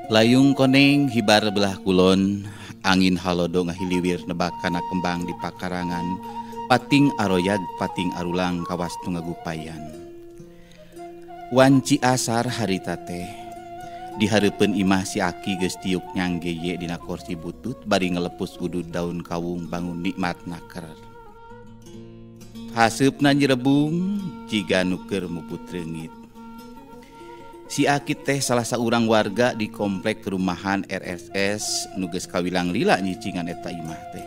Layung koneng hibar belah kulon, angin halodo ngahiliwir nebak kana kembang di pakarangan, pating aroyag pating arulang kawas nu ngagupayan. Wanci asar harita teh, di hareupeun imah si Aki geus tiuk nyanggeye dina kursi butut bari ngelepus udud daun kawung bangun nikmat naker. Haseupna nyirebung jiga nu keur muput reungit. Si Aki teh salah saurang warga di komplek perumahan RSS nu geus kawilang lila nyicingan eta imah teh.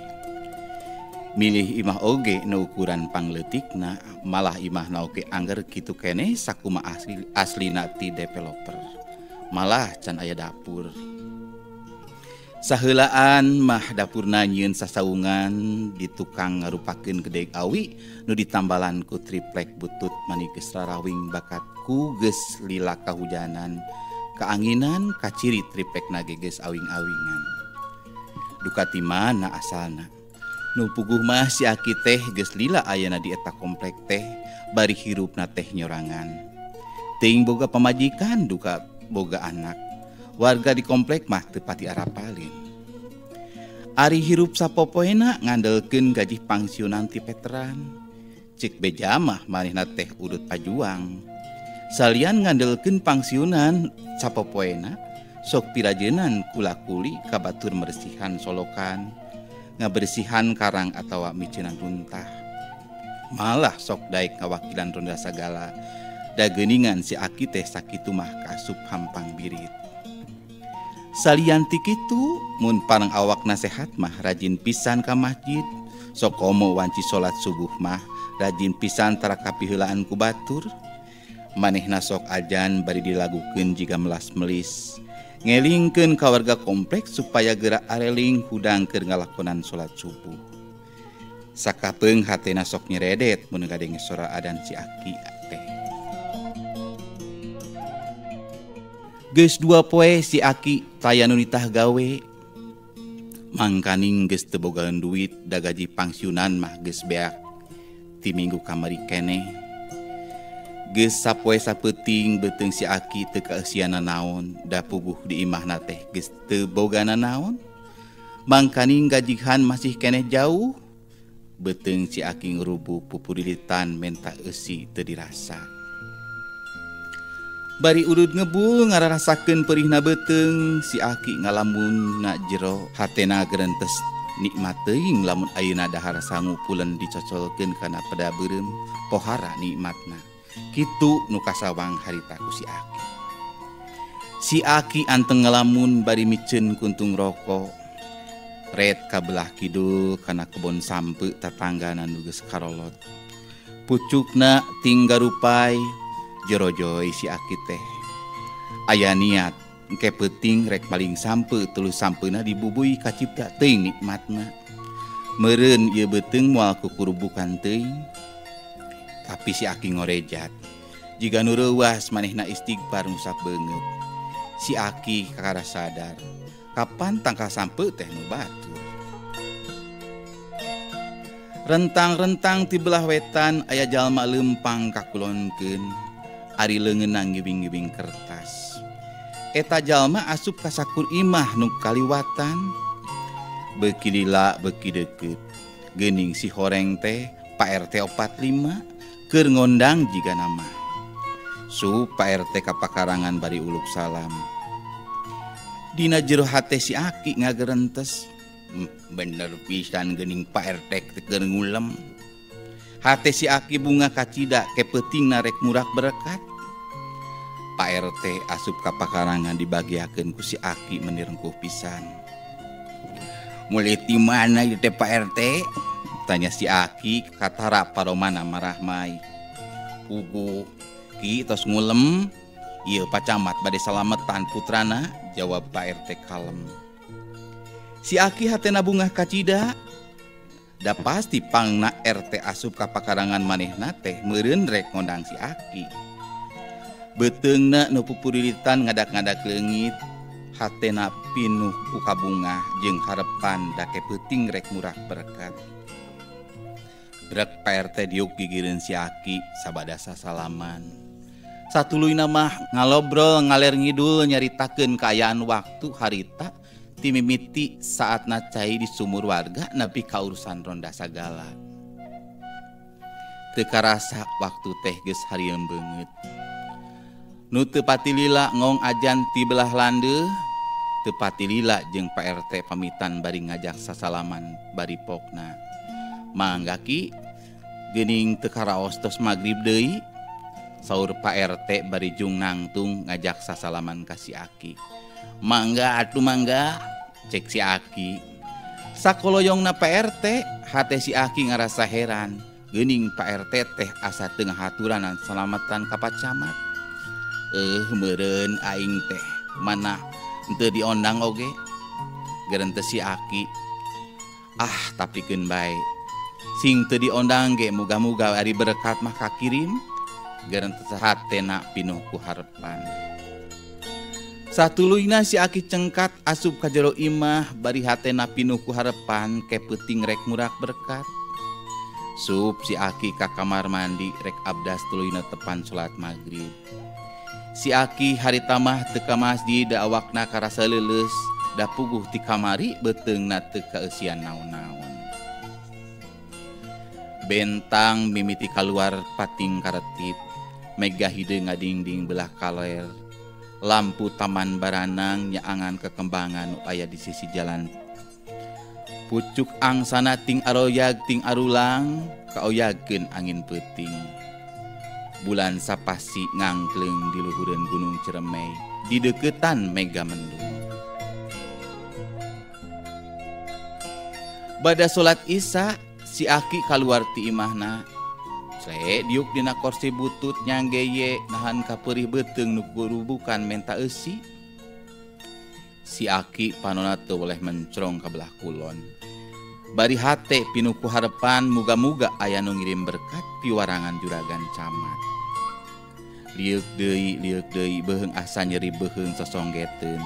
Milih imah oge nu ukuran pangleutikna, malah imahna oge angger kitu keneh sakuma aslina ti developer. Malah can aya dapur. Saheulaan mah dapurna nyieun sasaungan di tukang ngarupakeun gedeg awi nu ditambalan ku triplek butut mani geus rarawing bakat ku geus lila kahujanan kaanginan kaciri triplekna ge geus awing-awingan. Duka ti mana asalna? Nu puguh mah si Aki teh geus lila ayana di eta komplek teh bari hirupna teh nyorangan. Teuing boga pamajikan duka boga anak. Warga di komplek mah teu pati arapalin. Ari hirup sapopoena ngandelkeun gaji pangsiunan ti veteran. Cek beja mah manehna teh urut pajuang. Salian ngandelkeun pangsiunan sapopoena sok pirajenan kula-kuli ka batur meresihan solokan, ngabersihan karang atawa miceunan runtah. Malah sok daek ngawakilan ronda sagala. Da geuningan si Aki teh sakitu mah kasup hampang birit. Salian ti kitu mun parang awakna sehat mah rajin pisan ka masjid, sok komo wanci salat subuh mah rajin pisan tara kapiheulaan ku batur. Manehna sok ajan bari dilagukeun jiga melas-melis, ngelingkeun ka warga kompleks supaya geura areling hudang keur ngalakonan salat subuh. Sakapeung hatena sok nyeredet mun ngadenge sora adan si Aki teh. Geus dua poe si Aki taya nu nitah gawe. Mangkaning geus teu bogaan duit da gaji pangsiunan mah geus beak ti minggu kamari keneh. Geus sapoe sapeuting beuteung si Aki teu kaeusiana naon da puguh di imahna teh geus teu bogana naon. Mangkaning gajihan masih keneh jauh. Beuteung si Aki ngurubu pupurilitan menta eusi teu dirasa. Bari urut ngebul ngararasakeun perihna beuteung, si Aki ngalamun na jero hatena gerentes nikmat teuing lamun ayeuna dahar sangu pulen dicocolkeun kana peda beureum pohara nikmatna. Kitu nu kasawang harita ku si Aki. Si Aki anteng ngalamun bari miceun kuntung rokok. Ret ka belah kidul kana kebon sampe tatanggana nu geus karolot. Pucukna tinggarupai jerojoy si Aki teh. Aya niat engke peuting rek maling sampe tuluy sampeuna dibubui kacipta teuing nikmatna. Meureun ieu beuteung moal kukurubukan teuing. Tapi si Aki ngorejat. Jiga nu reuwas manehna istighfar ngusap beungeut. Si Aki kakara sadar kapan tangkal sampe teh nu batur. Rentang-rentang ti belah wetan aya jalma leumpang kakulonkeun. Ari leungeunna ngiwing-ngiwing kertas. Eta jalma asup ka sakur imah nu kaliwatan. Beuki lila beuki deukeut. Geuning si horeng teh Pak RT 45 keur ngondang jiga nama. Su Pak RT ka pakarangan bari uluk salam. Dina jero hate si Aki ngagerentes. Bener pisan geuning Pak RT teh keur ngulem. Hate si Aki bunga kacida ke peutingna rek murak berkat. Pak RT asup ka pakarangan dibagiakeun ku si Aki meni rengkuh pisan. Mulai ti mana ieu teh Pak RT? Tanya si Aki katara paromana marahmai. Puguh ki tos ngulem, ieu Pak Camat bade salametan putrana, jawab Pak RT kalem. Si Aki hatena bungah kacida. Da pasti pangna RT asup ka pakarangan manehna teh meureun rek ngondang si Aki. Beuteungna nu pupurilitan ngadak-ngadak leungit, hatena pinuh ku kabungah jeung harepan dake peuting rek murah berkat. Brek Pak RT diuk gigireun si Aki sabada sasalaman. Satuluyna mah ngalobrol ngaler ngidul nyaritakeun kaayaan waktu harita ti mimiti saatna cai di sumur warga nepi ka urusan ronda sagala. Teu karasa waktu teh geus harieum beungeut. Nu teu pati lila ngong ajan ti belah landeuh, teu pati lila jeung Pak RT pamitan bari ngajak sasalaman bari pokna. Mangga Ki, geuning teu karaos tos magrib deui. Saur Pak RT bari jung nangtung ngajak sasalaman ka si Aki. Mangga atuh mangga, cek si Aki. Sakoloyongna Pak RT, hate si Aki ngarasa heran. Geuning Pak RT teh asa teu ngahaturanan salamatan ka Pak Camat. Meureun aing teh mana henteu diondang oge. Gerenteh si Aki. Ah, tapi keun bae. Sing teu diondang ge muga-muga ari berkat mah kakirim. Gerenteh hatena pinuh ku harepan. Satuluyna si Aki cengkat asup ka jero imah bari hatena pinuh ku harepan ke peuting rek murak berkat. Sup si Aki ka kamar mandi rek abdas tuluyna tepan salat magrib. Si Aki harita mah teu ka masjid da awakna karasa leuleus da puguh ti kamari beuteungna teu kaeusian naon-naon. Bentang mimiti kaluar pating karetip, mega hideung ngadingding belah kaler. Lampu taman baranang nyaangan kekembangan nu aya di sisi jalan. Pucuk angsana ting aroyag ting arulang kaoyagkeun angin peuting. Bulan sapasi ngangkleung di luhureun Gunung Ciremai di deukeutan mega mendung. Bada salat Isya si Aki kaluar ti imahna. Sle diuk dina korsi butut nyanggeye nahan kapeurih beuteung nu gurubukan menta eusi. Si Aki panona teu boleh mencrong ka belah kulon. Bari hate pinuh ku harepan muga-muga aya nu ngirim berkat piwarangan juragan camat. Lieuk deui beuheung asa nyeri beuheung sosonggeteun.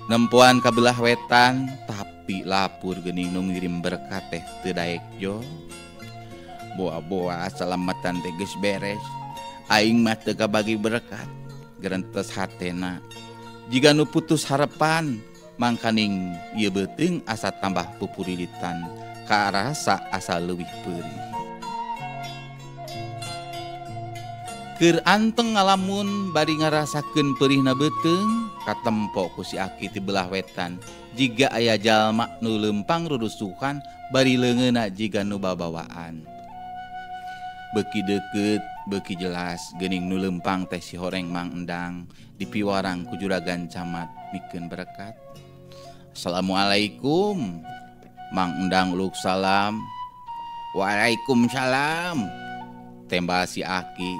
Nempoan ka belah wetan tapi lapur geuning nu ngirim berkat teh teu daek jo. Boa-boa salamatan teh geus beres. Aing mah teu kabagi berkat. Gerentes hatena. Jiga nu putus harapan, mangkaning ieu beuteung asa tambah pupurilitan, karasa asa leuwih peurih. Keur anteng ngalamun bari ngarasakeun peurihna beuteung, katempo ku si Aki ti belah wetan. Jiga aya jalma nu leumpang rurusuhan bari leungeunna jiga nu babawaan. Beuki deukeut, beuki jelas geuning nu leumpang teh si horeng Mang Endang dipiwarang ku juragan camat mikeun berkat. Assalamualaikum. Mang Endang uluk salam. Waalaikumsalam. Tembal si Aki.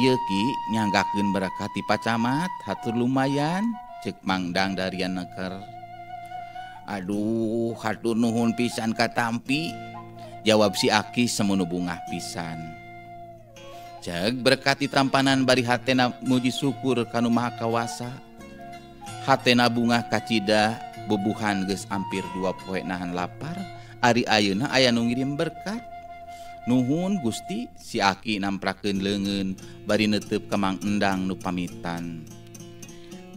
Ieu Ki nyanggakeun berkat ti Pak Camat, hatur lumayan ceuk Mang Endang darian neker. Aduh, hatur nuhun pisan katampi. Jawab si Aki semunu bungah pisan. Cek berkat ditampanan bari hatena muji syukur kanu Maha Kawasa. Hatena bungah kacida bubuhan geus ampir 2 poe nahan lapar, ari ayeuna aya nu ngirim berkat. Nuhun Gusti, si Aki namprakeun leungeun bari neuteup ka Mang Endang nu pamitan.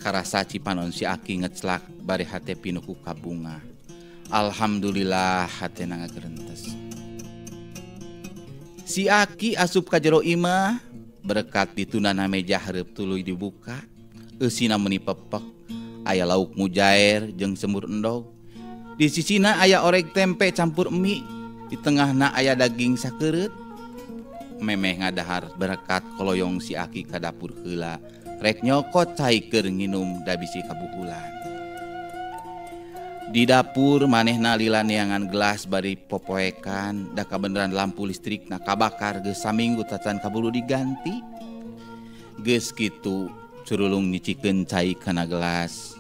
Karasa cipanon si Aki ngeclak bari hate pinuh ku kabungah. Alhamdulillah hatena ngagerentes. Si Aki asup ka jero imah, berkat ditunana meja hareup tuluy dibuka. Eusina meuni pepek, aya lauk mujair jeung semur endog. Di sisina aya oreg tempe campur mie, di tengahna aya daging sakeureut. Memeh ngadahar berkat koloyong si Aki ka dapur heula, rek nyokot cai keur nginum da bisi kabuhulan. Di dapur manehna lila neangan gelas bari popoekan, da kabeneran lampu listrikna kabakar geus saminggu tacan kaburu diganti. Geus kitu curulung nyicikeun cai kana gelas.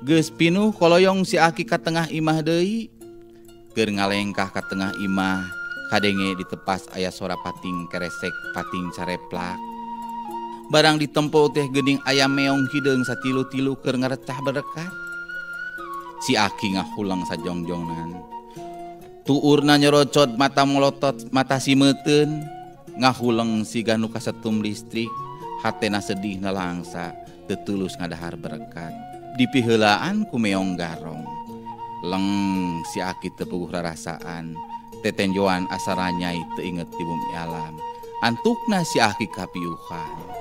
Geus pinuh koloyong si Aki ka tengah imah deui. Keur ngalengkah ka tengah imah, kadenge ditepas aya sora pating keresek pating careplak. Barang ditempo teh geuning aya meong hideung satilu-tilu keur ngarecah berkat. Si Aki ngahulang sajongjongnan. Tuurna nyorocot mata molotot mata simeuteun. Ngahuleng siga nu kasetum listrik, hatena sedih nalangsa, teu tulus ngadahar berkat. Dipiheulaan ku meong garong. Leng si Aki teu puguh rarasaan, tetenjoan asa ranyai teu inget di bumi alam. Antukna si Aki kapiuhan.